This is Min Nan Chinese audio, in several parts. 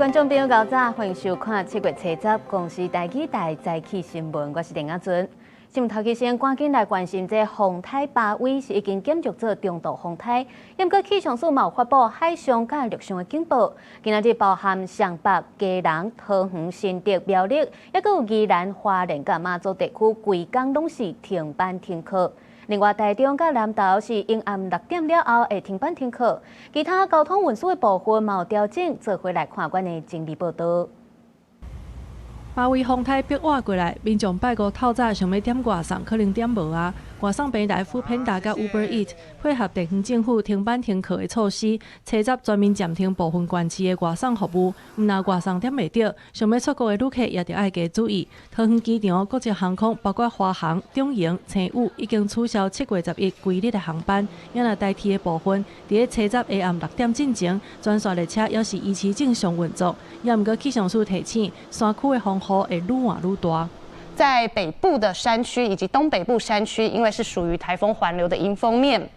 觀眾朋友，早歡迎收看7月初十公視台語台早起新聞，我是林阿尊。新聞頭期先趕緊來關心，這風颱巴威是已經減弱做中度風颱，毋過氣象署嘛有發布海上佮陸上的警報。今仔日包含雙北、基隆、桃園、新竹、苗栗，抑閣有宜蘭、花蓮佮馬祖地區，規工攏是停班停課。另外，台中佮南投是陰暗6點了後會停班停課。其他交通運輸的部分嘛有調整，做伙來看阮的整理報導。巴威風颱逼倚過來，民眾拜五透早想欲點外送，可能點無啊。外送平台 foodpanda 佮 Uber Eats 配合地方政府停班停課的措施，初十全面暫停部分縣市的外送服務。毋但外送點袂著，想欲出國的旅客也著愛加注意。桃園機場國際航空，包括華航、長榮、星宇，已經取消7月11規日的航班。也若台鐵的部分，佇咧初十下暗6點進前，專線列車猶是維持正常運作。也毋過氣象署提醒，山區的風雨會愈來愈大。在北部的山區以及東北部山區，因為是屬於颱風環流的迎風面，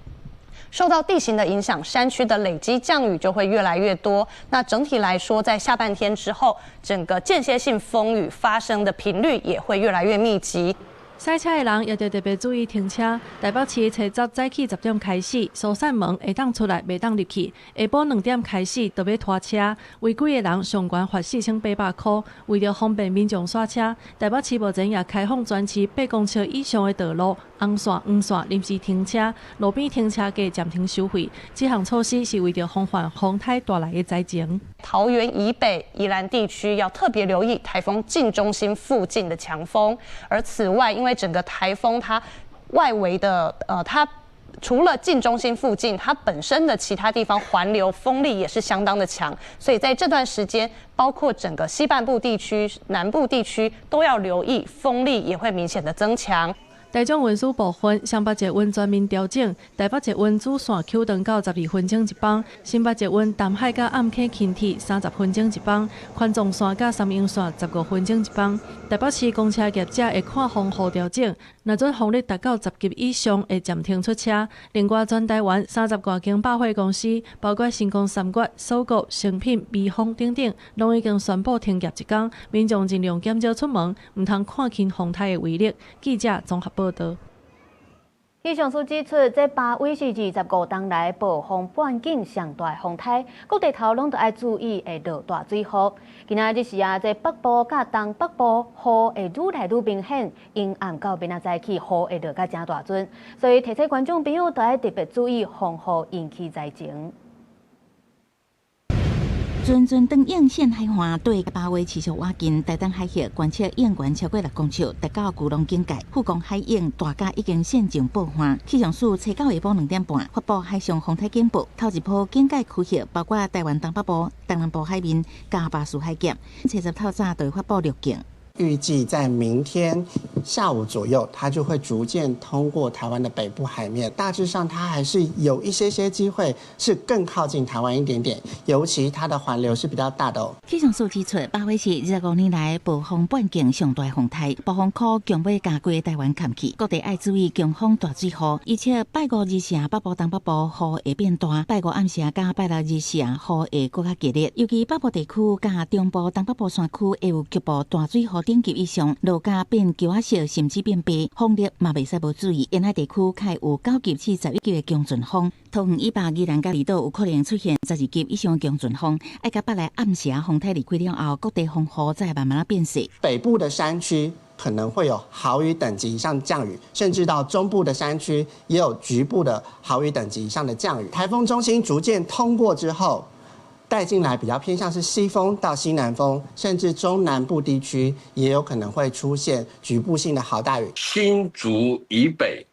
受到地形的影響，山區的累積降雨就會越來越多。那整體來說，在下半天之後，整個間歇性風雨發生的頻率也會越來越密集。駛車的人也著特別注意停車。台北市初十早起10點開始，疏散門會當出來，袂當入去。下晡2點開始，著欲拖車。違規的人上懸罰4800箍。為著方便民眾煞車，台北市目前也開放全市8公尺以上的道路紅線、黃線臨時停車，路邊停車格暫停收費。這項措施是為著防範風颱帶來的災情。桃園以北、宜蘭地區要特別留意颱風進中心附近的強風。而此外，因為整個颱風它外圍的它除了近中心附近，它本身的其他地方環流風力也是相當的強，所以在這段時間，包括整個西半部地區、南部地區都要留意風力也會明顯的增強。大眾運輸部分，雙北捷運全面調整，台北捷運主線啟動到12分鐘一班，新北捷運淡海佮暗坑輕鐵30分鐘一班，環狀線佮三鶯線15分鐘一班。台北市公車業者會看風雨調整，若準風力達到10級以上，會暫停出車。另外，全台灣30外間百貨公司，包括星光三月、鎖國、誠品、微風等等，攏已經宣布停業一工，民眾盡量減少出門，毋通看輕風颱的威力。記者綜合報導。氣象署指出，這巴威是25冬來暴風半徑上大的風颱，各地頭攏著愛注意會落大水雨。今仔日時啊，這北部佮東北部雨會愈來愈明顯，陰暗到明仔早起雨會落甲誠大陣，所以提醒觀眾朋友著愛特別注意風雨引起災情。陣陣長影線海岸對巴威持續倚近，台東海峽觀測湧懸超過6公尺，達到巨浪警戒。富岡海湧大甲已經線狀報旱。氣象署初九下晡2點半發布海上風颱警報，頭一波警戒區域包括台灣東北部、東南部海面、佮巴士海峽。初十透早就會發布預警。預計在明天下午左右，它就會逐漸通過台灣的北部海面。大致上，它還是有一些些機會是更靠近台灣一點點，尤其它的環流是比較大的哦。氣象署指出，巴威是25年來暴風半徑上大風颱，暴風區強欲共規台灣冚去，各地愛注意強風大水雨。而且拜五日時北部、東北部雨會變大，拜五暗時佮拜六日時雨會閣較激烈，尤其北部地區佮中部、東北部山區會有局部大水雨等級以上，落甲變球仔色，甚至變白，風力嘛袂使無注意。沿海地區較會有9級至11級的強陣風，桃園以北、宜蘭佮離島有可能出現12級以上的強陣風。愛佮拜六暗時風颱離開了後，各地風雨才會慢慢仔變細。北部的山區可能會有豪雨等級以上降雨，甚至到中部的山區也有局部的豪雨等級以上的降雨。颱風中心逐漸通過之後，帶進來比較偏向是西風到西南風，甚至中南部地區也有可能會出現局部性的豪大雨。新竹以北、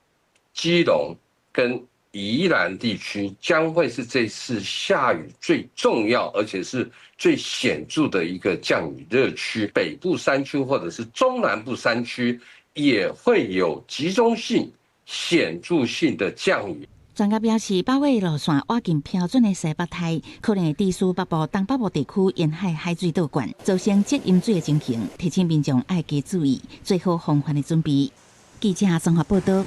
基隆跟宜蘭地區將會是這次下雨最重要，而且是最顯著的一個降雨熱區。北部山區或者是中南部山區也會有集中性、顯著性的降雨。專家表示，巴威路線倚近標準的西北颱，可能會致使北部、東北部地區沿海海水倒灌，造成積淹水的情形，提醒民眾愛加注意，做好防範的準備。記者綜合報導。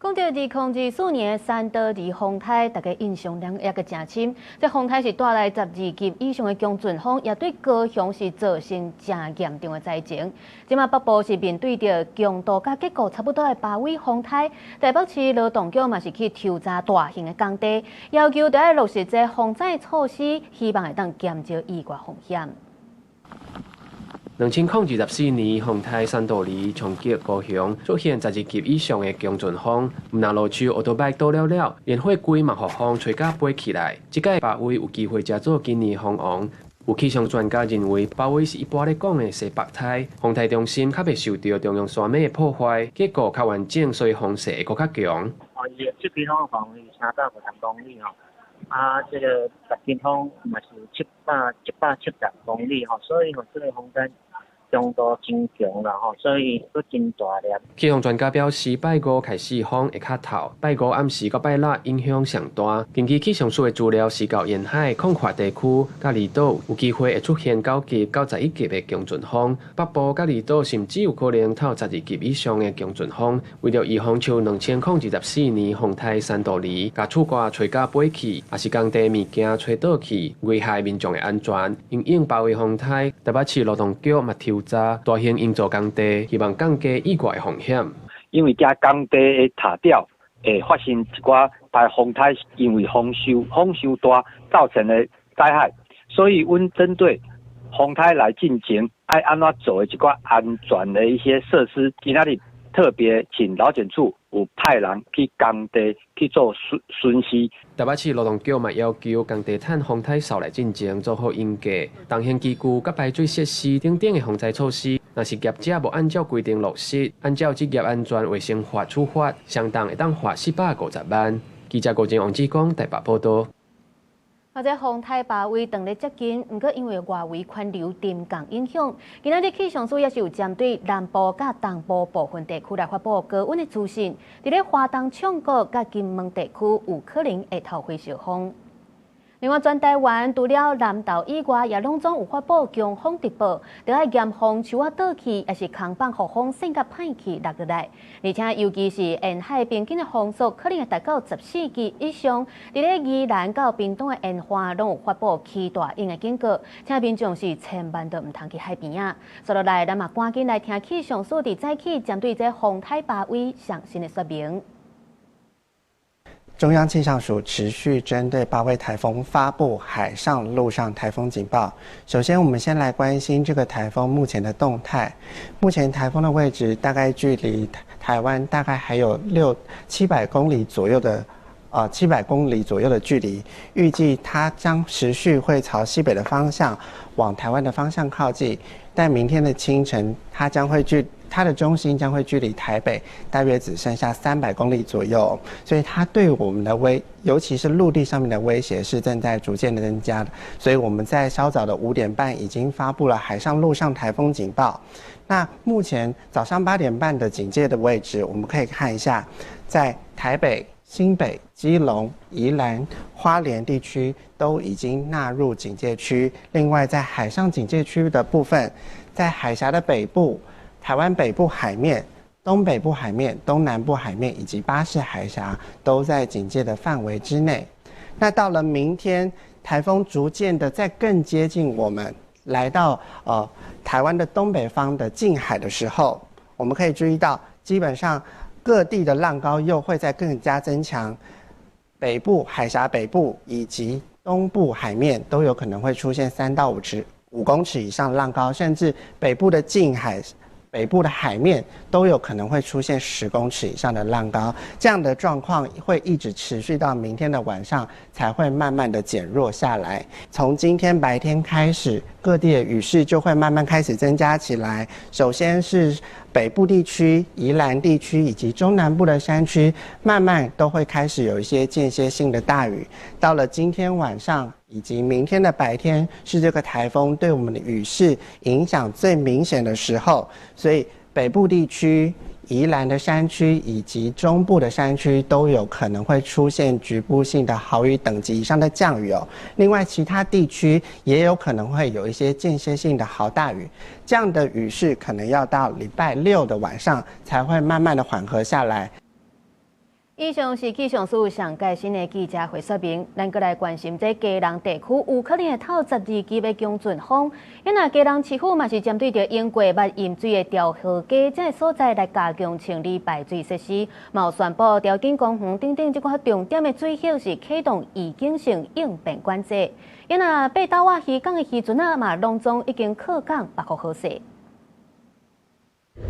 講到2024年山多里風颱，大家印象攏猶閣誠深。這風颱是帶來12級以上的強陣風，也對高雄是造成誠嚴重的災情。這馬北部是面對著強度佮結構差不多的巴威風颱，台北市勞動局嘛是去抽查大型的工地，要求著愛落實這防災措施，希望會當減少意外風險。2024年，風颱珊多里衝擊高雄，出現12級以上的強陣風，毋但路樹、歐多拜倒了了，連貨櫃嘛予風吹甲飛起來。這屆巴威有機會成做今年風王。有氣象專家認為，巴威是一般咧講的西北颱，風颱中心較袂受著中央山脈的破壞，結構較完整，所以風勢會閣較強。哦，伊的這邊風範圍350公里吼，啊，這個北京風嘛是770公里吼，所以吼，這個風颱強度真強啦吼，所以閣真大粒。氣象專家表示，拜五開始風會較透，拜五暗時到拜六影響上大。根據氣象署的資料，是到沿海廣闊地區、佮離島有機會會出現9級到11級的強陣風，北部佮離島甚至有可能透12級以上的強陣風。為著預防像2024年風颱珊多里，共厝蓋吹甲飛去，抑是工地物件吹倒去，危害民眾的安全。因應巴威風颱，台北市勞動局嘛抽查大型營造工地，希望降低意外風險。因為驚工地的塔吊會發生一寡颱風颱，因為風傷大造成的災害，所以阮針對風颱來進前，愛按怎做的一寡安全的一些設施，今仔日特別請勞檢處有派人去工地去做巡視。台北市勞動局嘛要求工地趁風颱掃來進前做好營架、重型機具佮排水設施等等的防災措施。若是業者無按照規定落實，按照職業安全衛生法處罰，相當會當罰450萬。記者郭靜王志剛台北報道。啊，這風颱巴威當咧接近，毋過因為外圍環流沉降影響，今仔日氣象署也是有針對南部佮東部部分地區來發布高溫的資訊。佇咧花東衝國佮金門地區有可能會透火燒風。另外，全台灣除了南投以外，也攏總有發布強風特報，著愛嚴防樹仔倒去，抑是空放予風扇共歹去落落來。而且，尤其是沿海平均的風速可能會達到14級以上。佇咧宜蘭到屏東的沿岸，攏有發布起大湧的警告，請民眾是千萬都毋通去海邊仔。接落來，咱嘛趕緊來聽氣象署佇早起針對這風颱巴威上新的說明。中央氣象署持續針對巴威颱風發布海上、陸上颱風警報。首先，我們先來關心這個颱風目前的動態。目前颱風的位置大概距離台灣大概還有六七百公里左右的，七百公里左右的距離。預計它將持續會朝西北的方向往台灣的方向靠近。但明天的清晨，它將會距它的中心將會距離台北大約只剩下300公里左右，所以它對我們的威，尤其是陸地上面的威脅是正在逐漸的增加的。所以我們在稍早的5點半已經發布了海上、陸上颱風警報。那目前早上8點半的警戒的位置，我們可以看一下，在台北、新北、基隆、宜蘭、花蓮地區都已經納入警戒區。另外，在海上警戒區的部分，在海峽的北部、台灣北部海面、東北部海面、東南部海面以及巴士海峽都在警戒的範圍之內。那到了明天，颱風逐漸的再更接近我們，來到台灣的東北方的近海的時候，我們可以注意到，基本上各地的浪高又會再更加增強，北部海峽北部以及東部海面都有可能會出現3到5公尺以上浪高，甚至北部的近海、北部的海面都有可能會出現10公尺以上的浪高，這樣的狀況會一直持續到明天的晚上才會慢慢的減弱下來。從今天白天開始，各地的雨勢就會慢慢開始增加起來。首先是北部地區、宜蘭地區以及中南部的山區，慢慢都會開始有一些間歇性的大雨。到了今天晚上以及明天的白天，是這個颱風對我們的雨勢影響最明顯的時候，所以北部地區、宜蘭的山區以及中部的山區都有可能會出現局部性的豪雨等級以上的降雨哦。另外，其他地區也有可能會有一些間歇性的豪大雨，這樣的雨勢可能要到禮拜六的晚上才會慢慢的緩和下來。以上是氣象署上蓋新的記者會說明，咱閣來關心這基隆地區有可能會透12級的強陣風。因為基隆市府嘛是針對著湧過捌淹水的潮河街這个所在來加強清理排水設施，嘛有宣布潮境公園等等這款重點的水域是啟動預警性應變管制。因為八斗仔漁港的漁船仔嘛攏總已經靠港北予好勢。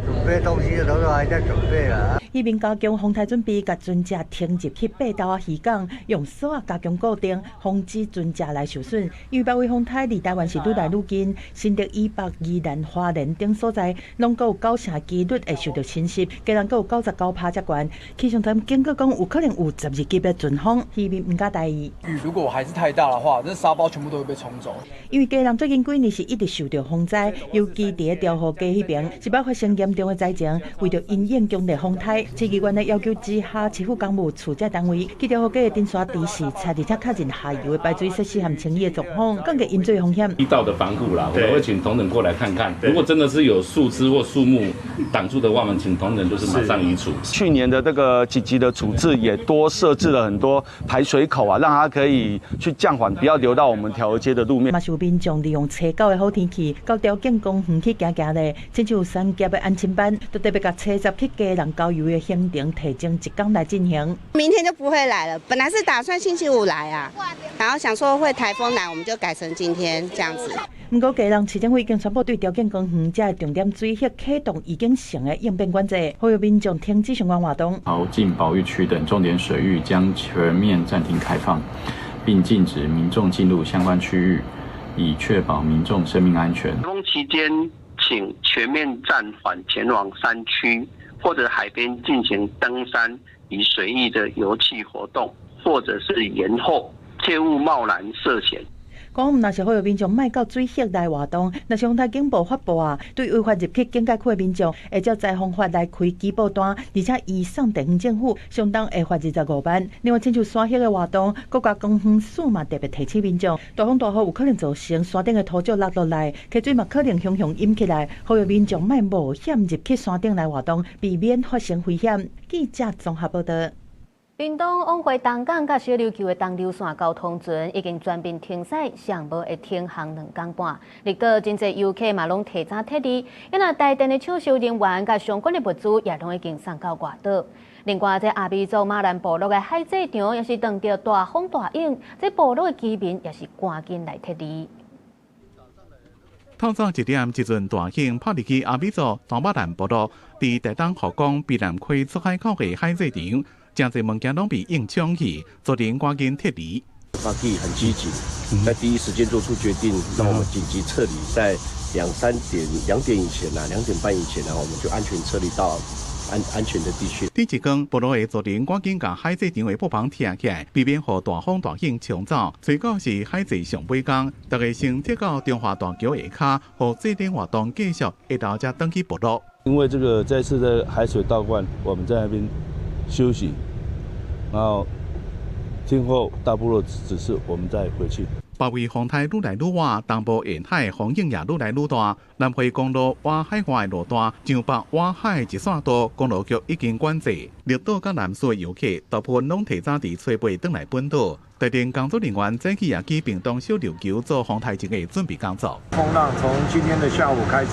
準備東西的時候還在準備啦。漁民加強風颱準備，共船隻停入去八斗仔漁港，用索仔加強固定，防止船隻來受損。因為八位風颱離台灣是愈來愈近，新竹以北、宜蘭、花蓮等所在，攏閣有9成幾率會受到侵襲，基隆閣有99%遮懸。氣象台警告講，有可能有12級的陣風，漁民毋敢大意。雨如果還是太大的話，這沙包全部都會被沖走。因為基隆最近幾年是一直受到風災，尤其佇咧潮河街彼爿，一擺發生嚴重的災情，為著因應強烈風颱，市議員的要求之下，市府工務處這單位去潮河街的登山池視察，而且確認下游的排水設施和清理的狀況，降低淹水風險。地道的防護啦，我們會請同仁過來看看。如果真的是有樹枝或樹木擋住的話，我們請同仁就是馬上移除。去年的這個緊急的處置也多設置了很多排水口啊，讓它可以去降緩，不要流到我們潮河街的路面。嘛是有民眾利用初九的好天氣，到潮境公園去行行咧，親像三峽的安親班，都特別共初十去基隆郊遊的行程提前一工來進行。明天就不會來了，本來是打算星期五來啊，然後想說會颱風來，我們就改成今天這樣子。毋過，基隆市政府已經宣布對潮境公園這个重點水域啟動預警性的應變管制，呼籲民眾停止相關活動。潮境保育區等重點水域將全面暫停開放，並禁止民眾進入相關區域，以確保民眾生命安全。颱風期間，請全面暫緩前往山區或者海邊進行登山與水域的遊憩活動，或者是延後，切勿貿然涉險。講毋若是呼籲民眾莫到水域來活動，若是風颱警報發布啊，對違法入去警戒區的民眾，會照災防法來開舉報單，而且移送地方政府，相當會罰25萬。另外，親像山域的活動，國家公園署嘛特別提醒民眾，大風大雨有可能造成山頂的土石落落來，溪水嘛可能洶湧淹起來，呼籲民眾莫冒險入去山頂來活動，避免發生危險。記者綜合報道。屏東往回東港佮小琉球的東琉線交通船已經全面停駛，上無會停航2工半。離島真濟遊客嘛攏提早撤離，因為台電的搶修人員佮相關的物資也攏已經送到外島。另外，這阿美族馬蘭部落的海祭場也是當著大風大湧，這部落的居民也是趕緊來撤離。透早1點，一陣大湧拍入去阿美族大馬蘭部落，佇台東後港卑南溪出海口的海祭場。誠濟物件攏被湧衝去，族人趕緊撤離。巴基很積極，在第一時間做出決定，讓我們緊急撤離，在兩三點、2點以前啊，2點半以前呢，我們就安全撤離到安全的地區。頂一工，部落的族人趕緊共海祭場的布棚拆起來，避免予大風大湧沖走。最後是海祭上尾工，大家先撤到中華大橋下跤，予祭典活動繼續，下晝才轉去部落。因為這個這次的海水倒灌，我們在那邊休息。然後聽候大部落指示，我們再回去。八位風颱愈來愈倚，東部沿海風湧也愈來愈大。南迴公路倚海外路段，上北倚海一線道公路局已經管制。綠島佮南勢的遊客大部分攏提早佇初八轉來本島。台電工作人員早起也去屏東小琉球做風颱前的準備工作。風浪從今天的下午開始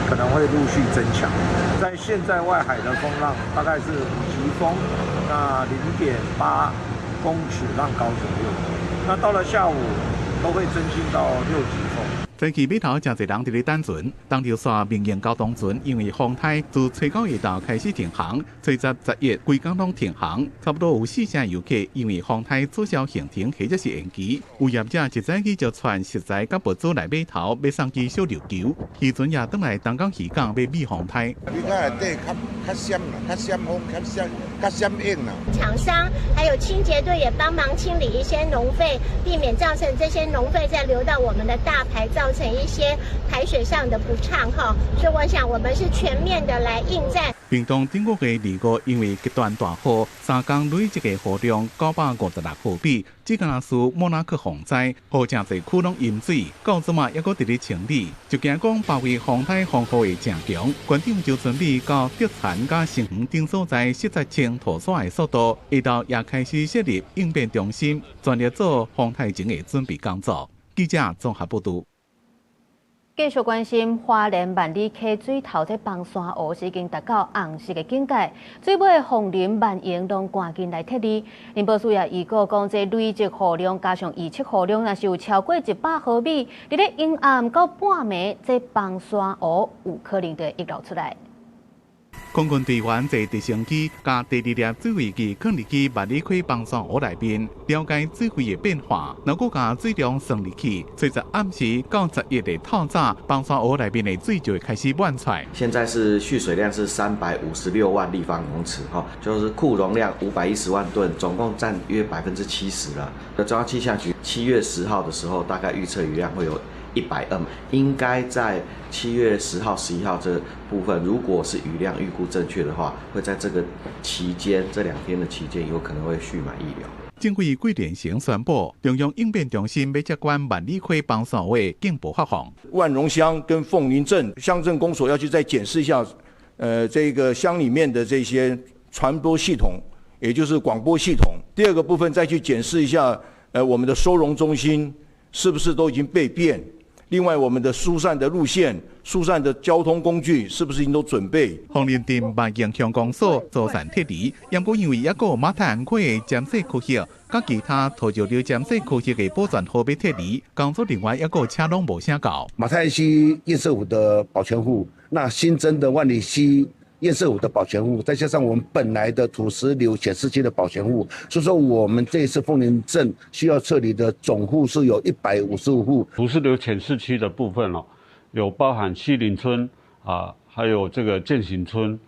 可能會陸續增強，在現在外海的風浪大概是5級風，那0.8公尺浪高左右。那到了下午都會增進到6級風。早起碼頭誠濟人佇咧等船，東琉線民營交通船因為風颱自初九下晝開始停航，初十、11規工攏停航，差不多有4成遊客因為風颱取消行程或者是延期。有業者一早起就傳食材佮物資來碼頭，欲送去小琉球，漁船也轉來東港漁港欲避風颱。你看內底較較閃啦，較閃風，較閃較閃影啦。廠商還有清潔隊也幫忙清理一些農廢，避免造成這些農廢再流到我們的大排造。造成一些排水上的不暢哈。所以我想我們是全面的來應戰。屏東頂個月二五因為極端大雨，三工累積的雨量956毫米，這敢若是莫拉克洪災，予誠濟區攏淹水，到這馬猶閣佇咧清理，就驚講包圍風颱風雨會誠強。縣長周春米到竹田佮新園等所在實在清土沙的速度，下晝也開始設立應變中心，全力做風颱前的準備工作。記者綜合報導。繼續關心花蓮萬里溪水頭這崩山湖是已經達到紅色的警戒，水尾鳳林萬榮攏趕緊來撤離。林保署也預告講，這累積雨量加上預測雨量，若是有超過100毫米，佇咧陰暗到半暝，這崩山湖有可能就會溢流出來。空軍隊員坐直升機，共第二粒水位計囥入去萬里溪崩山湖內面，了解水位的變化。若閣共水量算入去，隨著暗時到11日透早，崩山湖內面的水就會開始滿出來。現在是蓄水量是356萬立方公尺，哈，就是庫容量510萬噸，總共佔約70%了。那中央氣象局7月10號的時候，大概預測雨量會有120，應該在7月10號、11號這部分，如果是雨量預估正確的話，會在這個期間，這兩天的期間，有可能會蓄滿溢流。政府幾連成宣布，中央應變中心欲接管萬里溪崩山湖的警報發放。萬榮鄉跟鳳林鎮鄉鎮公所要去再檢視一下，這個鄉裡面的這些傳播系統，也就是廣播系統。第二個部分再去檢視一下，我們的收容中心是不是都已經備便？另外，我們的疏散的路線、疏散的交通工具，是不是已經都準備？鳳林鎮萬榮鄉公所疏散撤離，不過因為猶閣有馬太鞍溪的尖細區域，佮其他土石流尖細區域的保全戶欲撤離，工作人員猶閣車攏無啥到。馬太鞍溪堰塞湖的保全戶，那新增的萬里溪堰塞湖的保全戶，再加上我們本來的土石流淺勢區的保全戶，所以說我們這一次鳳林鎮需要撤離的總戶是有155戶。土石流淺勢區的部分哦，有包含西林村啊，還有這個踐行村、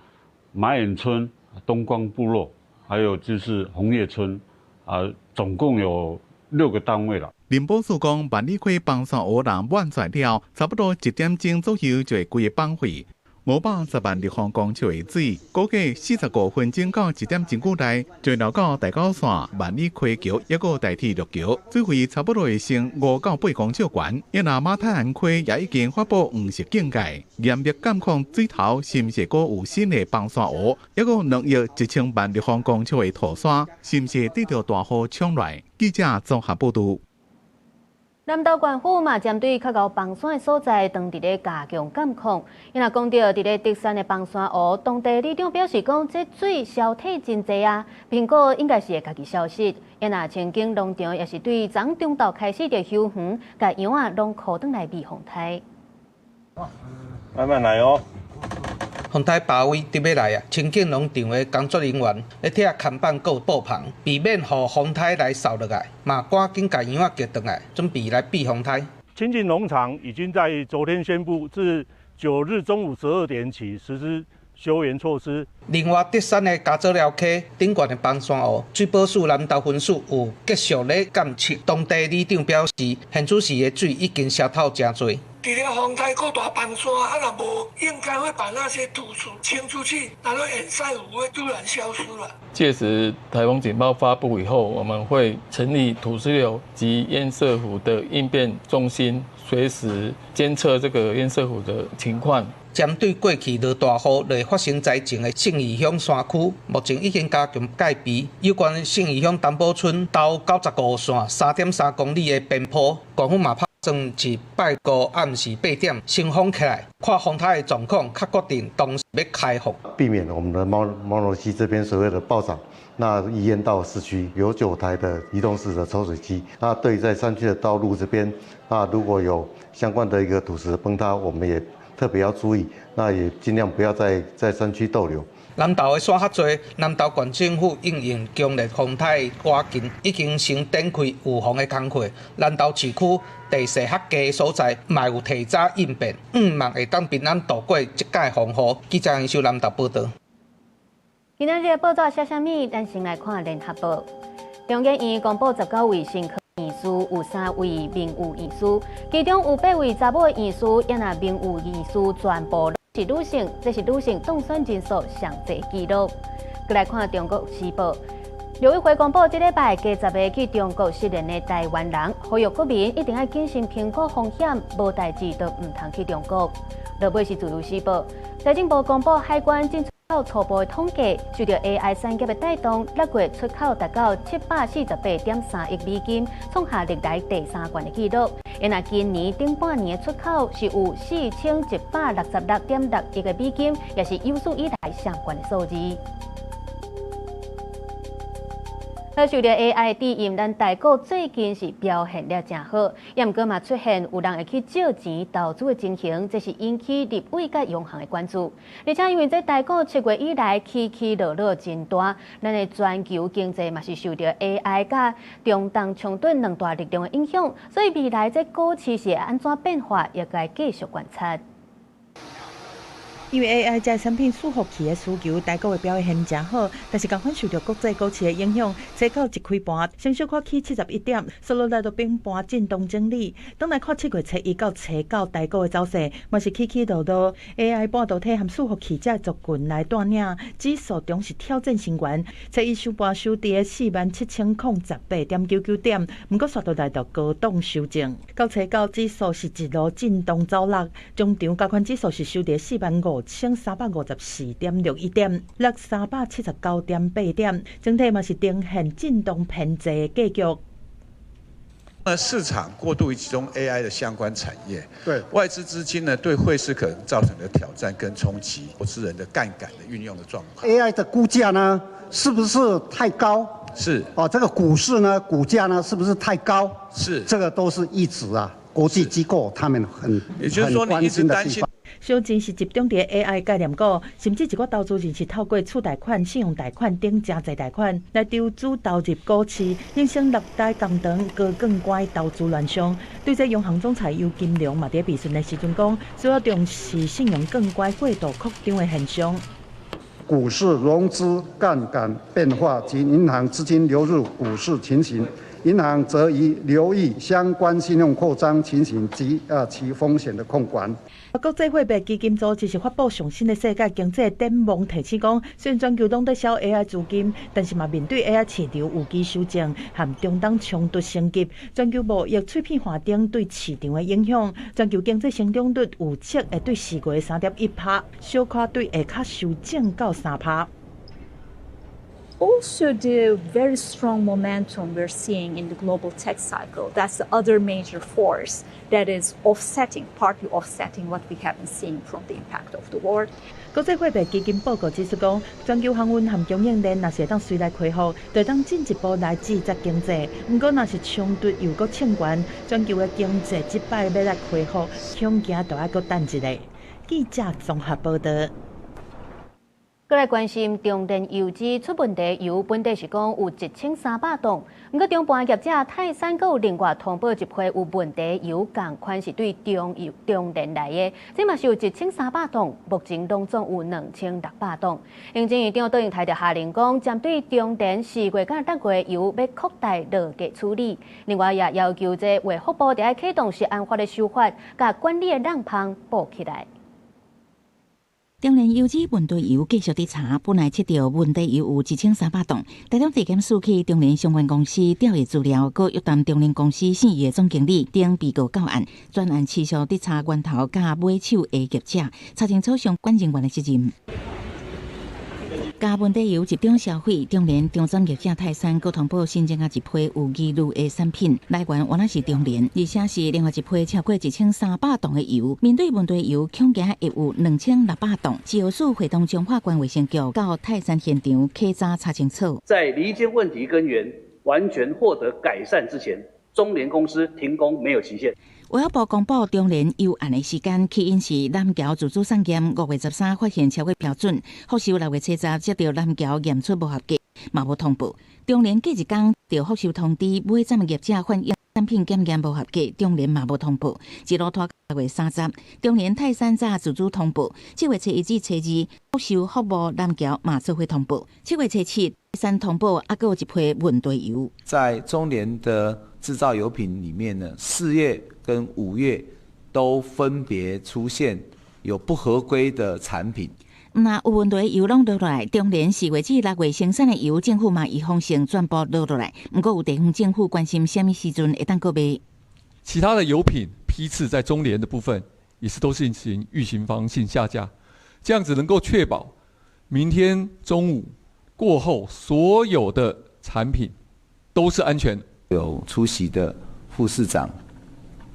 馬眼村、東光部落，還有就是紅葉村啊，總共有6個單位了。林保署講，萬里溪崩山湖人滿載了，差不多1點鐘左右就會規個崩毀。510萬立方公尺的水，估計45分鐘到1點鐘久內，就流到大甲線萬里溪橋，抑閣代替陸橋，水位差不多會升5到8公尺懸。因若馬太鞍溪也已經發布黃色警戒，嚴密監控水頭是毋是閣有新的崩山湖，抑閣2億1千萬立方公尺的土沙，是毋是得著大雨沖來？記者綜合報導。南投縣府嘛，針對較𠢕崩山的所在，當佇咧加強監控。伊若講著佇咧竹山的崩山湖，當地里長表示講，這水消退真濟啊，蘋果應該是會家己消失。伊若清境農場也是對昨中晝開始就休園，共羊仔攏箍轉來避風颱。慢慢來哦。風颱巴威佇欲來啊！清境農場的工作人員咧拆看板閣布棚，避免予風颱來掃落來，嘛趕緊共羊仔叫轉來，準備來避風颱。清境農場已經在昨天宣布，自9日中午12點起實施休園措施。另外，竹山的嘉祖寮溪頂懸的崩山湖，水保署南投分署有繼續咧監測。當地里長表示，現此時的水已經消透誠濟。佇咧風颱閣大崩山，啊若無應該會把那些土石清出去，然後堰塞湖會突然消失了。屆時颱風警報發布以後，我們會成立土石流及堰塞湖的應變中心，隨時監測這個堰塞湖的情況。針對過去落大雨就會發生災情的信義鄉山區，目前已經加強戒備。有關信義鄉東寶村頭95線3.3公里的邊坡，縣府嘛拍算是拜五暗時8點先封起來，看風颱的狀況，較決定當時欲開放。避免我們的貓羅溪這邊所謂的暴漲，那淹到市區有9台的移動式的抽水機。那對於在山區的道路這邊，那如果有相關的一個土石崩塌，我們也特別要注意，那也盡量不要在山區逗留。南投的山較濟，南投縣政府應用強烈風颱倚近，已經先展開預防的工課。南投市區地勢較低的所在，嘛有提早應變，向望會當平安度過這屆風雨。記者杨秀南投報導。今仔日的報紙寫啥物？咱先來看聯合報。中研院公布19位新科院士，有三位名譽醫師，其中有八位查某醫師，也若名譽醫師全部是女性，這是女性當選人數上濟紀錄。閣來看中國時報，陸委會公布，這禮拜加10個去中國失聯的台灣人，呼籲國民一定愛謹慎評估風險，無代誌就毋通去中國。落尾是自由時報，財政部公布海關進出口初步的統計，受著 AI 產業的帶動，6月出口達到748.3億美金，創下歷來第三懸的紀錄。若今年頂半年的出口是有4166.6億的美金，也是有史以來上懸的數字。受著 AI 指引，咱台股最近是表現得誠好，也毋過嘛出現有人會去借錢投資的情形，這是引起立委佮央行的關注。而且因為這台股7月以來起起落落真大，咱的全球經濟嘛是受著 AI 佮中東衝突兩大力量的影響，所以未來這股市是會按怎變化，也該繼續觀察。因為 AI 這產品伺服器的需求，台股的表現誠好，但是仝款受著國際股市的影響，初九一開盤，先小可起71點，煞落來就崩盤震盪整理。轉來看7月初一到初九台股的走勢，嘛是起起落落。AI 半導體和伺服器這族群來帶領，指數總是挑戰新懸。初一收盤收佇47,018.99點，毋過煞落來就高檔修正。到初九指數是一路震盪走落，終場加權指數是收佇45,354.61點，落379.8點，整體嘛是呈現震盪偏濟的格局。那市場過度集中 AI 的相關產業，對外資資金呢，對匯市可能造成的挑戰跟衝擊，投資人的槓桿的運用的狀況。 AI 的估價呢，是不是太高？是。哦，這個股市呢，股價呢，是不是太高？是。這個都是一直啊，國際機構他們很也就是說，你一直擔心。小錢是集中佇 AI 概念股，甚至一寡投資人是透過次貸款、信用貸款等誠濟貸款來籌資投入股市，形成六大工長高槓桿投資亂象。對這央行總裁游金龍嘛佇備詢的時陣講，需要重視信用槓桿過度擴張的現象。股市融資槓桿變化及銀行資金流入股市情形，銀行則宜留意相關信用擴張情形及其風險的控管。國際貨幣基金組織是發布上新的世界經濟展望，提醒講，雖然全球攏佇燒 AI 資金，但是嘛面對 AI 市場有機修正和中東衝突升級，全球貿易碎片化等對市場的影響，全球經濟成長率預測會對4月3.1%，小可對下跤修正到3%。 Also, the very strong momentum we're seeing in the global tech cycle, that's the other major force that is offsetting, partly offsetting what we have been seeing from the impact of the war. 國際貨幣基金報告指出講，全球航運和供應鏈若是會當隨來恢復，就會當進一步來支持經濟。毋過，若是衝突又閣衝懸，全球的經濟這擺欲來恢復，恐驚都愛閣等一下。記者綜合報導。閣來關心中煉油脂出問題，油本底是講有1300桶，毋過中盤業者泰山閣有另外通報一批有問題油，仝款是對中油中煉來的，這嘛是有1300桶，目前攏總有2600桶。行政院長卓榮泰就下令講，針對中煉4月佮6月油欲擴大落價處理，另外也要求這衛福部著愛啟動食安法的修法，共管理的漏縫補起來。中煉油脂問題油繼續佇查，本來測著問題油有1300桶。台中地檢署去中煉相關公司調閱資料，閣約談中煉公司姓葉總經理等被告到案，專案持續佇查源頭佮尾手的業者，查清楚相關人員的責任。共問題油集中銷毀，中煉中轉業者泰山閣通報新增仔一批有疑慮的產品來源，原來是中煉，而且是另外一批超過1300桶的油。面對問題油，恐驚會有2600桶。食藥署會同彰化縣衛生局到泰山現場稽查查清楚。在釐清問題根源完全獲得改善之前，中煉公司停工沒有期限。衛福部公布中煉油案的時間，起因是南僑自主送檢5月13發現超過標準，福壽6月初10接著南僑驗出無合格，嘛無通報。中煉隔一工著福壽通知尾站業者反映產品檢驗無合格，中煉嘛無通報，一路拖6月30，中煉泰山早自主通報。7月初一至初二，福壽服務南僑嘛做伙通報。7月初七，泰山通報，猶閣有一批問題油。在中煉的製造油品裡面呢，4月跟5月都分別出現有不合規的產品。若有問題油攏落落來，中聯4月至6月生產的油，政府嘛預防性全部落落來。毋過有地方政府關心，啥物時陣會當閣賣？其他的油品批次在中聯的部分，也是都進行預防性下架，這樣子能夠確保明天中午過後所有的產品都是安全。有出席的副市長，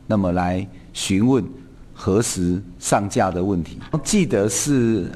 那麼來詢問何時上架的問題。記得是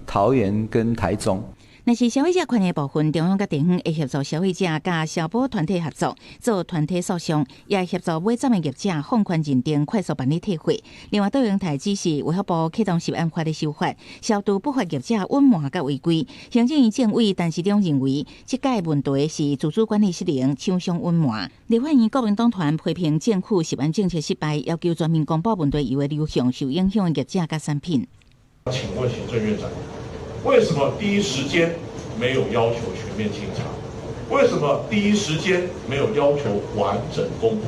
桃園跟台中。若是消費者權益部分，中央佮地方會協助消費者佮消保團體合作做團體訴訟，也會協助買針的業者放寬認定，快速辦理退貨。另外，杜英台指示衛福部啟動食安法的修法，消除不法業者隱瞞佮違規。行政院政委陳時中認為，這屆問題是自主管理失靈、廠商隱瞞。立法院國民黨團批評政府食安政策失敗，要求全面公布問題油的流向、受影響的業者佮產品。請問行政院長，為什麼第一時間沒有要求全面清查？為什麼第一時間沒有要求完整公布？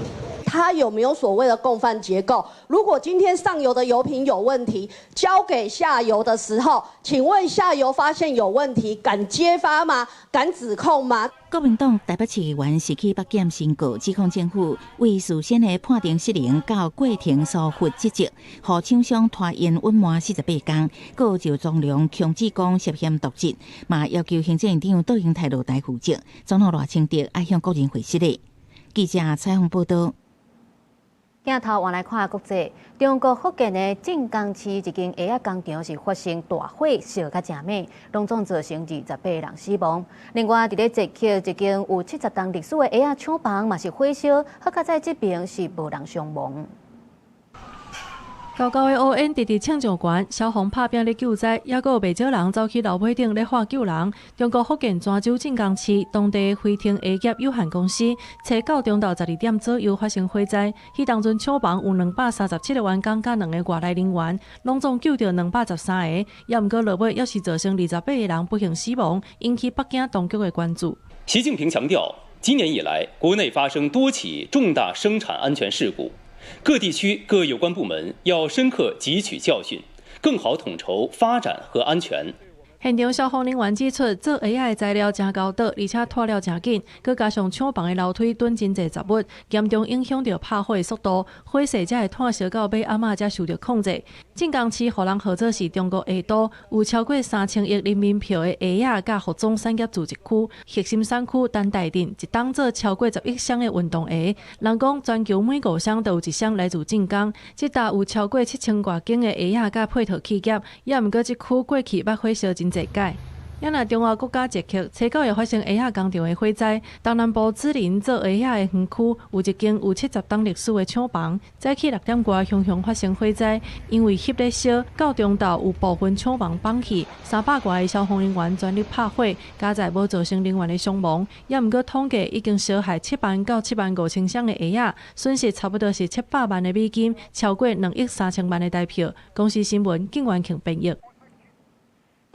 他有沒有所謂的共犯結構？如果今天上游的油品有問題，交給下游的時候，請問下游發現有問題，敢揭發嗎？敢指控嗎？國民黨台北市議員是去北檢申告，指控政府為事先的判定失靈，到過程疏忽職責，予廠商拖延隱瞞48工，閣就莊良強指講涉嫌瀆職，嘛要求行政院長杜英台落台負責，總統賴清德愛向國人回失禮。記者採訪報道。鏡頭換來看國際，中國福建的鎮江市一間鞋仔工廠是發生大火，燒甲誠猛，攏總造成28個人死亡。另外，佇咧捷克一間有70冬歷史的鞋仔廠房嘛是火燒，好佳哉這爿是無人傷亡。高高的烏煙直直衝上懸，消防拍拚咧救災，猶閣有袂少人走去樓尾頂咧喊救人。中國福建泉州鎮江市當地輝騰鞋業有限公司，初九中晝12點左右發生火災，彼當陣廠房有237個員工佮兩个外來人員，攏總救著213个，猶毋過落尾猶是造成28個人不幸死亡，引起北京當局的關注。習近平強調，今年以來，國內發生多起重大生產安全事故。各地區各有關部門要深刻汲取教訓，更好統籌發展和安全。現場消防人員指出，做鞋仔的材料誠厚道，而且脫料誠緊，閣加上廠房的樓梯囤真濟雜物，嚴重影響著拍火的速度，火勢才會湠燒到尾暗仔才受著控制。鎮江市予人號做是中國鞋都，有超過3000億人民幣的鞋仔佮服裝產業聚集區，核心產區丹岱鎮一冬做超過10億雙的運動鞋。人講全球每五雙就有一雙來自鎮江，這搭有超過7000外間的鞋仔佮配套企業，猶毋過這區過去捌火燒真濟擺。猶若中歐國家捷克，初九會發生鞋仔工廠的火災。東南部子林做鞋仔的園區，有一間有70冬歷史的廠房，早起6點外雄雄發生火災，因為翕咧燒，到中晝有部分廠房崩去，300外个消防人員全力拍火，佳哉無造成人員的傷亡。猶毋過統計已經燒害7萬到7萬5千雙的鞋仔，損失差不多是700萬的美金，超過2億3千萬的台票。公視新聞景元慶編譯。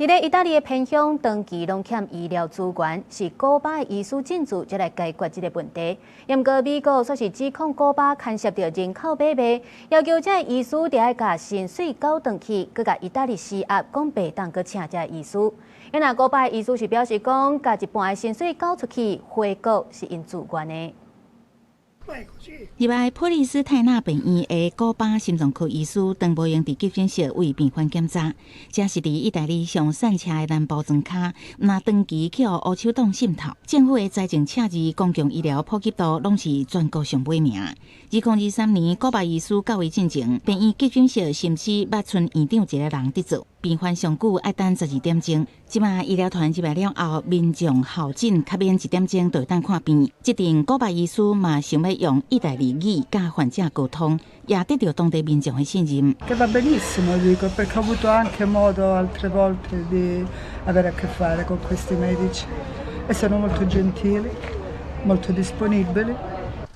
佇咧意大利的偏鄉，長期攏欠醫療資源，是古巴的醫師進駐才來解決這个問題。毋過美國煞是指控古巴牽涉著人口買賣，要求這个醫師著愛共薪水繳轉去，閣共意大利施壓，講袂當閣請這个醫師。若古巴的醫師是表示講，共一半的薪水繳出去，回國是𪜶自願的。入來普利斯泰納病院的古巴心臟科醫師張無閒佇急診室為病患檢查，這是佇意大利上散赤的南部莊跤，若長期去予烏手黨滲透，政府的財政赤字、公共醫療普及度攏是全國上尾名。2023年，古巴醫師到位進前，病院急診室甚至捌賰院長一个人佇做，病患上久愛等12點鐘。這馬醫療團入來了後，民眾候診較免1點鐘就會當看病。這陣古巴醫師嘛想欲用意大利語佮患者溝通，也得著當地民眾的信任。 Che va benissimo, dico, perché ho avuto anche modo altre volte di avere a che fare con questi medici e sono molto gentili, molto disponibili.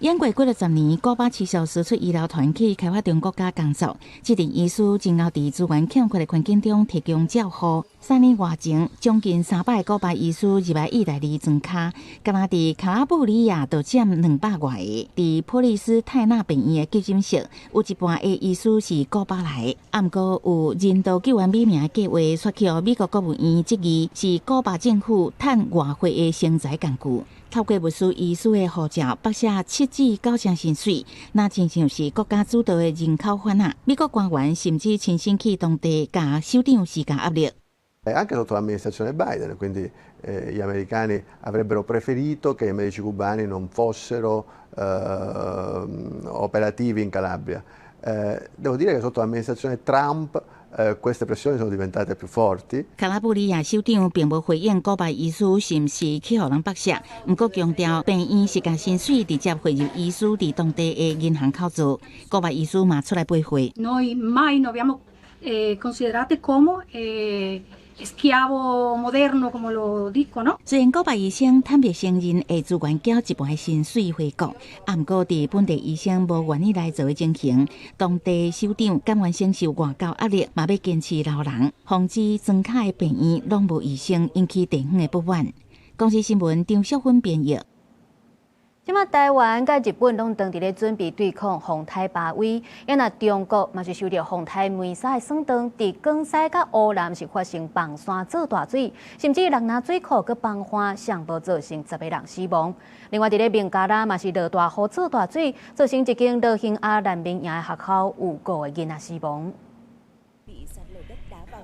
經過幾若十年，古巴持續輸出醫療團去開發中國家工作。這陣醫師今後佇資源欠缺的環境中提供照護。3年外前，將近300個古巴醫師入來義大利莊跤，敢若佇卡拉布里亞就佔200外个。佇普利斯泰納病院的急診室，有一半的醫師是古巴來的。啊，毋過有人道救援美名的計劃，煞去予美國國務院質疑是古巴政府趁外匯的生財工具。透過律師醫師的護照，北寫7至9成薪水，那親像是國家主導的人口販仔。美國官員甚至親身去當地共首長施加壓力。 Anche sotto l'amministrazione Biden, quindi gli americani avrebbero preferito che i medici cubani non fossero operativi in Calabria. Devo dire che sotto l'amministrazione Trump queste pressioni sono diventate più forti. 卡拉布里亞首長並無回應古巴醫師是毋是去予人剝削，毋過強調病院是共薪水直接匯入醫師佇當地的銀行口座。古巴醫師嘛出來駁話。 Noi mai nos abbiamo considerate como schiavo moderno, como lo dico, no？雖然古巴醫生坦白承認會自願繳一半的薪水回國，啊，毋過佇本地醫生無願意來做的情形，當地首長甘願承受外交壓力，嘛欲堅持留人，防止莊跤的病院攏無醫生，引起地方的不滿。公視新聞張淑芬編譯。這馬台灣佮日本攏當佇咧準備對抗風颱巴威，啊若中國嘛是受著風颱梅沙的損斷，佇廣西佮湖南是發生崩山做大水，甚至六林水庫閣崩岸，上無造成10個人死亡。另外，佇咧孟加拉嘛是落大雨做大水，造成一間羅興亞難民營的學校有五個囡仔死亡。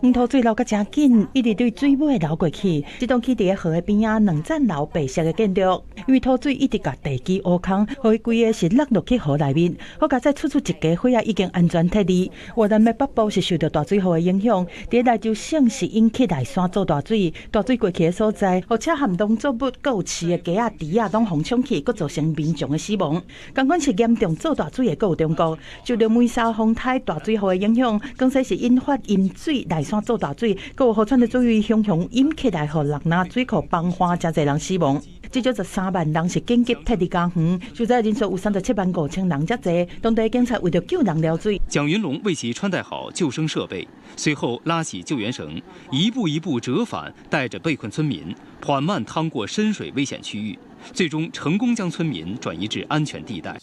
黃土水流甲誠緊，一直對水尾流過去。這棟起佇咧河的邊仔兩層樓白色的建築，因為土水一直共地基挖空，予伊規个是落落去河內面。好佳哉，厝厝一家伙仔已經安全撤離。越南的北部是受著大水雨的影響，佇咧雷州省是引起內山做大水，大水過去的所在，予車和農作物、閣有飼的雞仔、豬仔攏予沖去，閣造成民眾的死亡。仝款是嚴重做大水的，閣有中國，受著梅沙風颱大水雨的影響，廣西是引發淹水內山做大水，閣有河川的水位洶湧湧起來，予六林水庫崩岸，誠濟人死亡。至少13萬人是緊急撤離家園，受災人數有37萬5千人遮濟。當地警察為著救人撩水，蔣雲龍為其穿戴好救生設備，隨後拉起救援繩，一步一步折返，帶著被困村民緩慢趟過深水危險區域。最終成功將村民轉移至安全地帶。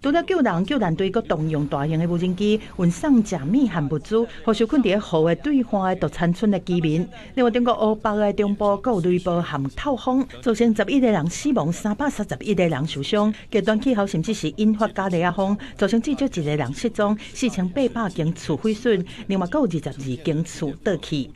除了救人，救援隊閣動用大型的無人機運送食物和物資，予受困佇河的對岸的獨山村的居民。另外，中國湖北的中部閣有雷暴和透風，造成11個人死亡，331個人受傷。極端氣候甚至是引發伽利亞風，造成至少一個人失蹤，4800間厝毀損，另外閣有22間厝倒去。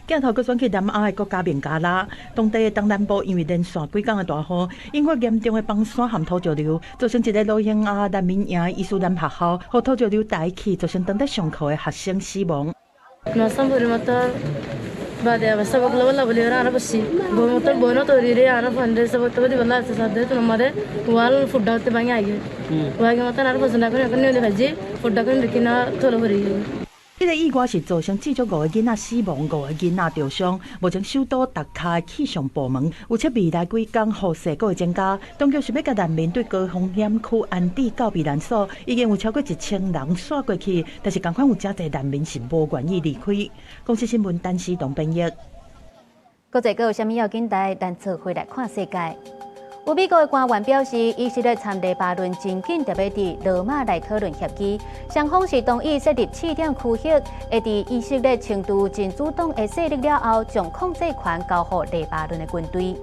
鏡頭閣轉去南亞的國家孟加拉，當地的東南部因為連續幾工的大雨，引發嚴重的崩山和土石流，造成一個羅興亞難民營伊斯蘭學校，予土石流帶去，造成當地上課的學生死亡。這個意外是造成至少五個囡仔死亡，五個囡仔著傷。目前首都達卡的氣象部門預測未來幾工雨勢閣會增加，當局是欲共難民對高風險區安置到避難所，已經有超過1000人徙過去，但是仝款有誠濟難民是無願意離開。公視新聞陳思東編譯。國際閣有啥物要緊代？咱做伙來看世界。有美國的官員表示，以色列參黎巴嫩真緊著欲佇羅馬來討論協議，雙方是同意設立試點區域，會佇以色列清除真主黨的勢力了後，將控制權交予黎巴嫩的軍隊。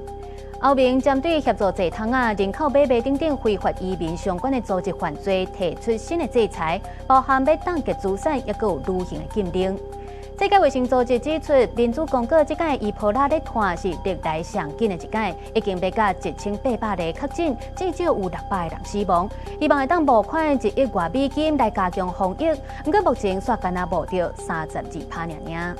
歐盟針對協助濟通仔人口買賣等等非法移民相關的組織犯罪，提出新的制裁，包含欲凍結資產，抑閣有旅行的禁令。世界衛生組織指出，民主剛果這擺伊波拉咧傳是歷來上緊的一擺，已經欲共1800例確診，至少有600個人死亡。希望會當募款1億外美金來加強防疫，毋過目前煞干焦募著32%爾爾。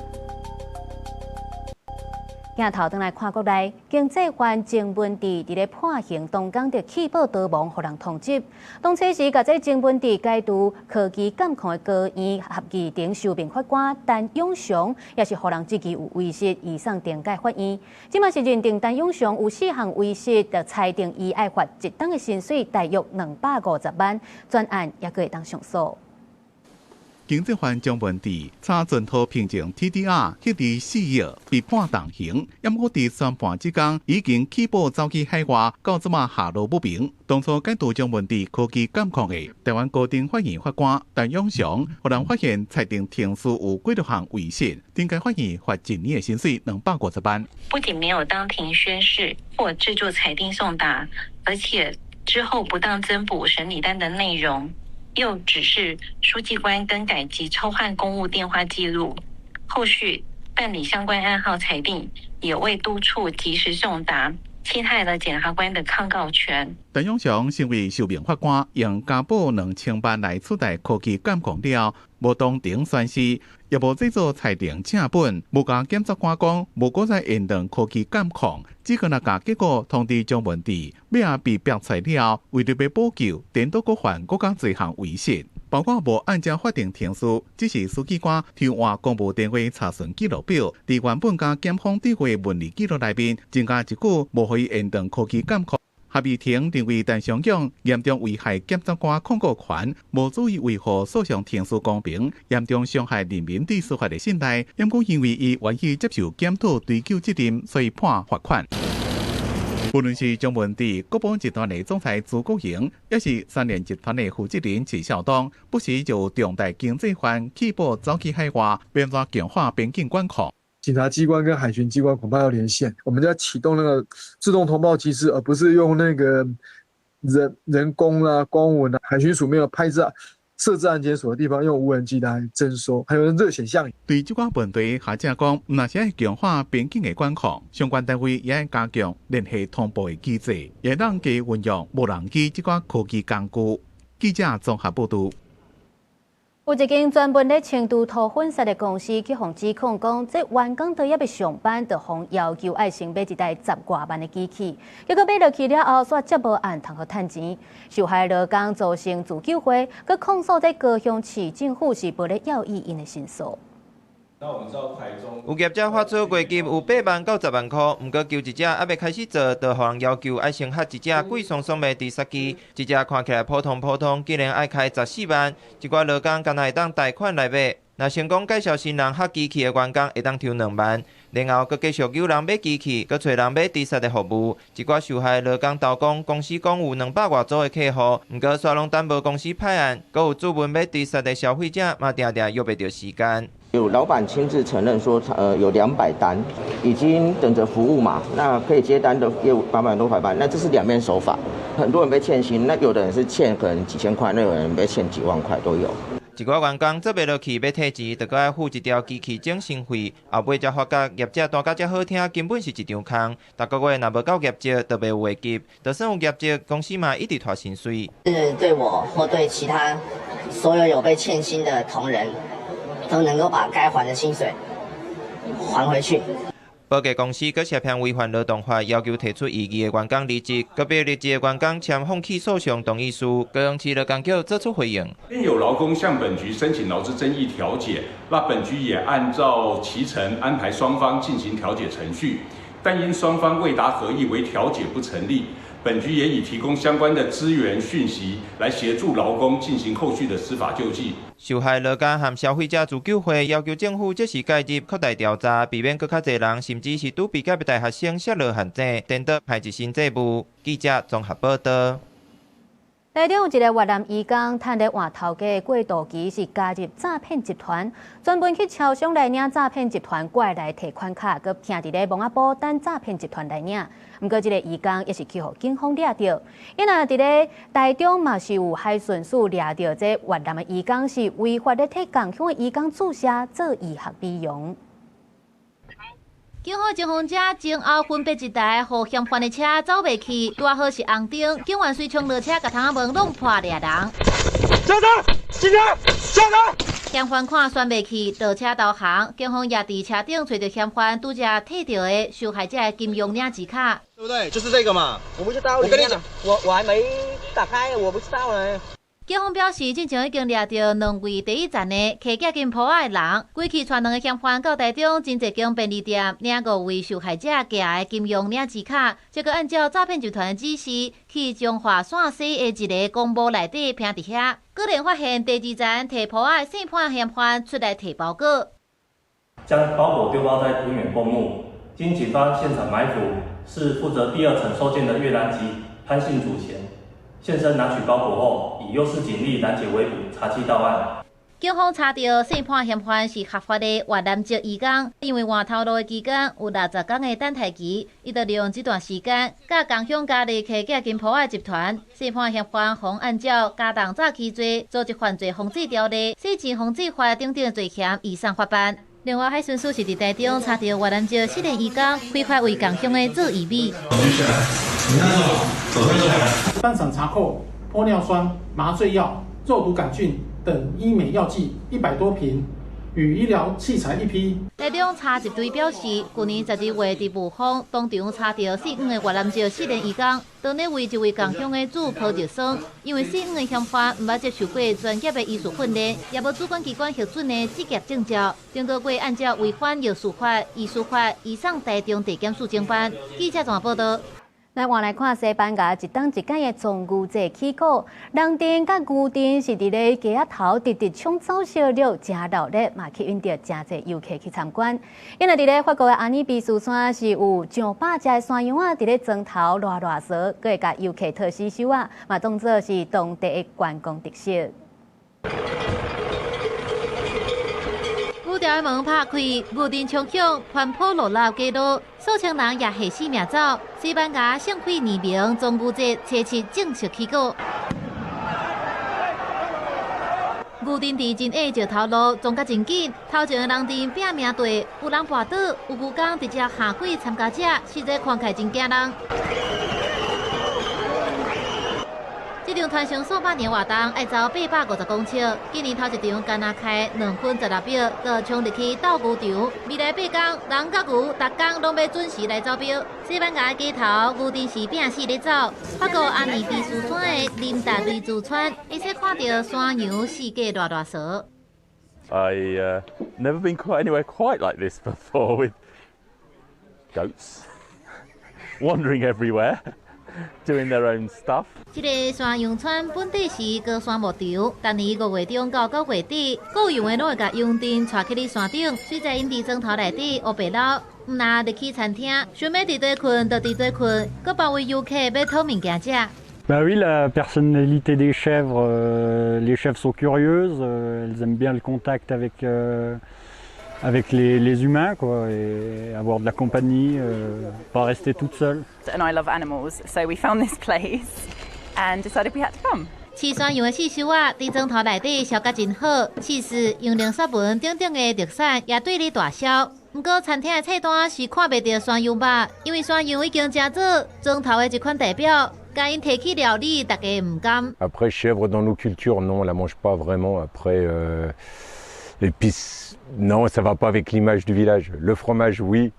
鏡頭轉來看國內，經濟犯鄭文智佇咧判刑當工就氣爆逃亡，予人通緝。當初時，共這鄭文智解除科技監控的高院合議庭受命法官陳永祥，也是予人質疑有違失，移送懲戒法院。這馬是認定陳永祥有四項違失，就裁定伊愛罰一冬的薪水，大約250萬，專案猶閣會當上訴。經濟犯張文智查存託憑證 TDR 彼佇4月被判重刑，毋過佇宣判這工已經棄保走去海外，到這馬下落不明。當初解除張文智科技監控的臺灣高等法院法官陳永祥，予人發現裁定程序有幾多項違憲，頂該法院罰一年的薪水250萬。不僅沒有當庭宣誓或製作裁定送達，而且之後不當增補審理單的內容，又指示書記官更改及抽換公務電話記錄，後續辦理相關案號裁定也未督促及時送達，侵害了檢察官的抗告權。陳永祥身為受命法官，用加報2000萬來取代科技監控了，無當庭宣誓，也無製作裁定正本，無共檢察官講，無閣再延長科技監控，只閣若共結果通知張文智，尾仔被逼出來了，為著欲補救，顛倒閣犯閣較濟項違憲，包括無按照法定程序，指示書記官偷換公務電話查詢記錄表，佇原本佮檢方對話文字記錄內面增加一句，無予伊延長科技監控。合議庭認為陳松勇嚴重危害檢察官控告權，無注意維護訴訟程序公平，嚴重傷害人民對司法的信賴。毋過因為伊願意接受檢討追究責任，所以判罰款。無論是張文智、國寶集團的總裁朱國榮，抑是三聯集團的負責人齊少東，不時就重大經濟犯棄保走去海外，變怎強化邊境管控。警察機關跟海巡機關恐怕要連線，我們就要啟動那個自動通報機制，而不是用那個人工啦、公文啦。海巡署沒有派設設置安檢所的地方，用無人機來徵收，還有熱顯像。對這個問題，學者講，若是欲強化邊境的管控，相關單位也欲加強聯繫通報的機制，也當加運用無人機這個科技工具。記者綜合報導。有一間專門咧清除塗粉刷的公司去予指控講，這員工都猶未上班，就予要求愛先買一台十外萬的機器，結果買落去了後，煞接無案通予趁錢。受害勞工組成自救會，閣控訴這高雄市政府是無咧要意𪜶的申訴。有業者發出月入有8萬到10萬箍，毋過求職者猶未開始做，就予人要求愛先學一隻貴桑桑的除雪機，這隻看起來普通普通，竟然愛開14萬，這寡勞工敢若會當貸款來買。若成功介紹新人學機器的員工會當抽2萬，然後閣繼續誘人買機器，閣揣人買除雪的服務。一寡受害勞工投講，公司講有200外組的客戶，毋過煞攏等無公司派案，閣有注文欲除雪的消費者嘛，定定約袂著時間。有老闆親自承認說，有200單已經等着服務嘛，那可以接單的業務8萬多塊半，那這是兩面手法。很多人被欠薪，那有的人是欠可能幾千塊，那有人被欠幾萬塊都有。一寡員工做袂落去，欲退錢，就閣愛付一條機器整新費，後尾才發覺業者彈甲遮好聽，根本是一場空。逐個月若無夠業績，就袂有月入；就算有業績，公司嘛一直拖薪水。是對我或對其他所有有被欠薪的同仁，都能夠把該還的薪水還回去。保潔公司閣涉嫌違反勞動法，要求提出異議的員工離職，閣逼離職的員工簽放棄訴訟同意書。高雄市勞工局做出回應：另有勞工向本局申請勞資爭議調解，那本局也按照期程安排雙方進行調解程序，但因雙方未達合意為調解不成立。本局也已提供相關的資源訊息，來協助勞工進行後續的司法救濟。受害勞工和消費者自救會要求政府即時介入擴大調查，避免閣較濟人，甚至是拄畢業的大學生摔落陷阱，顛倒害一身債務。記者綜合報道。台中有一个越南移工，趁咧換頭家的過渡期，是加入詐騙集團，專門去超商來領詐騙集團過來提款卡，閣徛佇咧墓仔埔等詐騙集團來領。毋過，這个移工也是去予警方掠著。伊若佇咧台中嘛是有海巡署掠著這越南的移工，是違法咧替仝鄉的移工注射做醫學美容。警方偵防車前後分別一台，予嫌犯的車走袂去，拄好是紅燈，警員隨衝落車，共窗仔門弄破掠人。下車！警察！下車！嫌犯看栓袂去，倒車投降。警方也佇車頂揣著嫌犯拄才提著的受害者的金融領錢卡，對不對？就是這個嘛。我不知道。我跟你講，我還沒打開，我不知道呢。警方表示，進前已經掠著兩位第一層的騎寄金鋪仔的人，規氣帶兩个嫌犯到台中真濟間便利店領五位受害者寄的金融領錢卡，這個按照詐騙集團的指示，去彰化陕西的一个公墓內底徛佇遐，果然發現第二層提鋪仔的姓潘嫌犯出來提包裹，將包裹丟包在偏遠公墓，經警方現場埋伏，是負責第二層收件的越南籍潘姓祖賢。現身拿取包裹後，以優勢警力攔截圍捕，查緝到案。警方查著姓潘嫌犯是合法的越南籍移工，因為換頭路的期間有60天的等待期，伊就利用這段時間，佮共享家裡提寄金鋪仔集團。姓潘嫌犯予按照加重詐欺罪、組織犯罪防治條例、洗錢防治法等等罪嫌移送法辦。另外，海巡署是佇台中查著越南籍失聯移工非法為共享的做醫美。當場查扣玻尿酸、麻醉藥、肉毒桿菌等醫美藥劑100多瓶，與醫療器材一批。台中查集隊表示，去年12月佇霧峰當場查著姓黃的越南籍失聯移工，當咧為一位共鄉的注玻尿酸，因為姓黃的嫌犯毋捌接受過專業的醫術訓練，也無主管機關核准的執業證照，頂個月按照違反藥事法、醫師法，移送台中地檢署偵辦。記者綜合報導。來換來看西班牙一冬一擺的棕牛節起鼓，人陣佮牛陣是佇咧街仔頭直直衝走燒肉，誠熱鬧，嘛吸引著誠濟遊客去參觀。因為佇咧法國的阿爾卑斯山是有上百隻山羊仔佇咧莊頭賴賴趖，閣會共遊客討死手仔，嘛當做是當地的觀光特色。牛牢的門拍開，牛陣衝響，攀坡落樓街路，數千人也下死命走。西班牙聖費爾明棕牛節初七正式起鼓，牛陣佇真矮石頭路撞甲真緊，頭前的人陣拼命綴，有人跋倒，有牛工直接下跪參加者，實在看起來真驚人。這場傳承數百年活動愛走850公尺，今年頭一場干焦開2分16秒，就衝入去鬥牛場。未來8工，人佮牛，逐工攏欲準時來走標。西班牙街頭牛陣是拼死咧走，法國阿爾卑斯山的林達雷茲村，會使看著山羊四界賴賴趖。 I never been quite anywhere quite like this before with goats wandering everywhere, doing their own stuff. 這个山羊村本底是高山牧場，逐年5月中到9月底，雇傭的攏會共羊陣帶去咧山頂，隨在𪜶佇莊頭內底烏白摟，毋若入去餐廳，想欲佇佗睏就佇佗睏，閣包圍遊客欲討物件食。 Bah oui, la personnalité des chèvres, les chèvres sont curieuses, elles aiment bien le contact avec les humains, quoi, et avoir de la compagnie, pas rester toute seule. And I love animals, so we found this place and decided we had to come. 飼山羊的四周仔，佇莊頭內底燒甲真好，起司、羊奶雪文等等的特產也對咧大銷。毋過餐廳的菜單是看袂著山羊肉，因為山羊已經成做莊頭的一款代表，共𪜶提起料理，大家毋甘。 Après chèvre dans nos cultures, non, on la mange pas vraiment. Après, l'épice, non, ça va pas avec l'image du village. Le fromage, oui,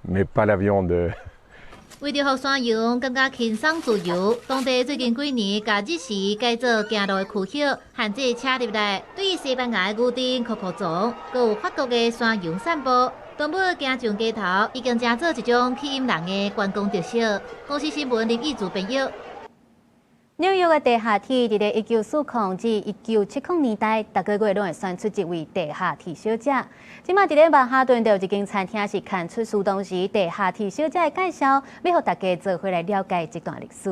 mais pas la viande. 為著予山羊感覺輕鬆自由，當地最近幾年共日時改做行路的區域，限制車入來。對西班牙的牛陣扣扣總，閣有法國的山羊散步。動物行上街頭，已經成做一種吸引人的觀光特色。公視新聞林義祖編譯。紐約的地下鐵佇咧1940至1970年代，逐个月攏會選出一位地下鐵小姐。這馬佇咧曼哈頓就有一間餐廳是刊出書當時地下鐵小姐的介紹，欲予大家做伙來了解這段歷史。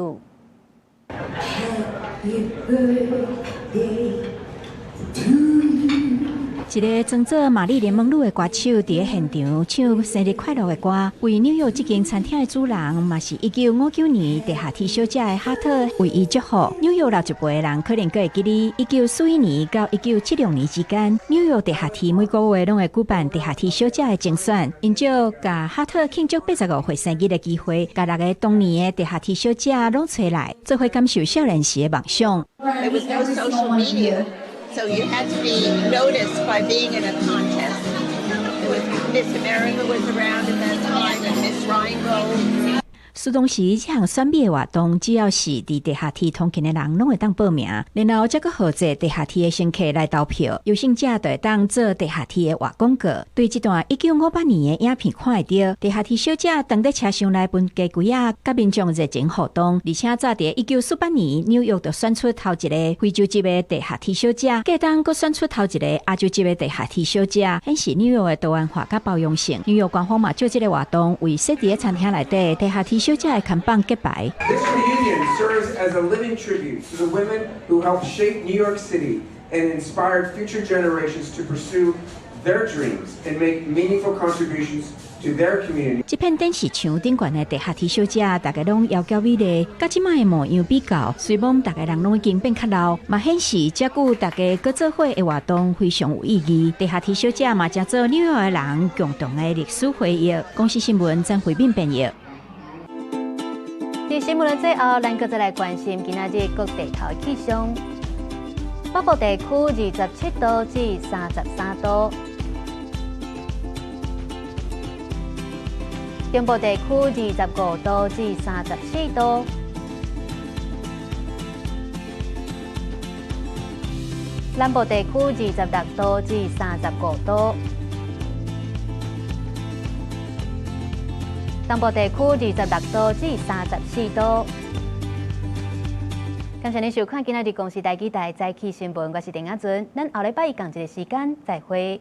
Happy birthday to you. 一个裝做瑪麗蓮夢露的歌手佇咧現場唱生日快樂的歌，為紐約這間餐廳的主人，嘛是1959年地下鐵小姐的哈特為伊祝福。紐約老一輩的人可能閣會記得，1941年到1976年之間，紐約地下鐵每個月攏會舉辦地下鐵小姐的徵選，𪜶藉共哈特慶祝85歲生日的機會，共6个當年的地下鐵小姐攏揣來，做伙感受少年時的夢想。 There was no social media, so you had to be noticed by being in a contest. There was Miss America was around at that time, and Miss Rheingold. 事當時這項選美的活動，只要是佇地下鐵通勤的人，攏會當報名，然後才閣號召地下鐵的乘客來投票，優勝者就會當做地下鐵的活廣告。對這段1958年的影片看會著，地下鐵小姐當佇車廂內分雞胿仔，佮民眾熱情互動。而且早佇1948年，紐約就選出頭一个非洲籍的地下鐵小姐，隔冬閣選出頭一个亞洲籍的地下鐵小姐，顯示紐約的多元化佮包容性。紐約官方嘛借這个活動，為設佇餐廳內底地下鐵小姐的看板揭牌。 This reunion serves as a living tribute to the women who helped shape New York City and inspired future generations to pursue their dreams and make meaningful contributions to their community. 這片電視牆頂懸的地下鐵小姐，大家攏窈窕美麗，佮這擺的模樣比較，雖罔逐个人攏已經變較老，嘛顯示這久大家閣做伙的活動非常有意義。地下鐵小姐嘛，成做紐約的人共同的歷史回憶。公視新聞曾慧敏編譯。佇新聞的最後，咱閣再來關心今仔日各地頭的氣象。北部地區27度至33度，中部地區25度至34度，南部地區26度至35度，東部地區26度至34度。感謝您收看今仔日公視台語台早起新聞，我是鄧亞尊，咱後禮拜一仝一个時間再會。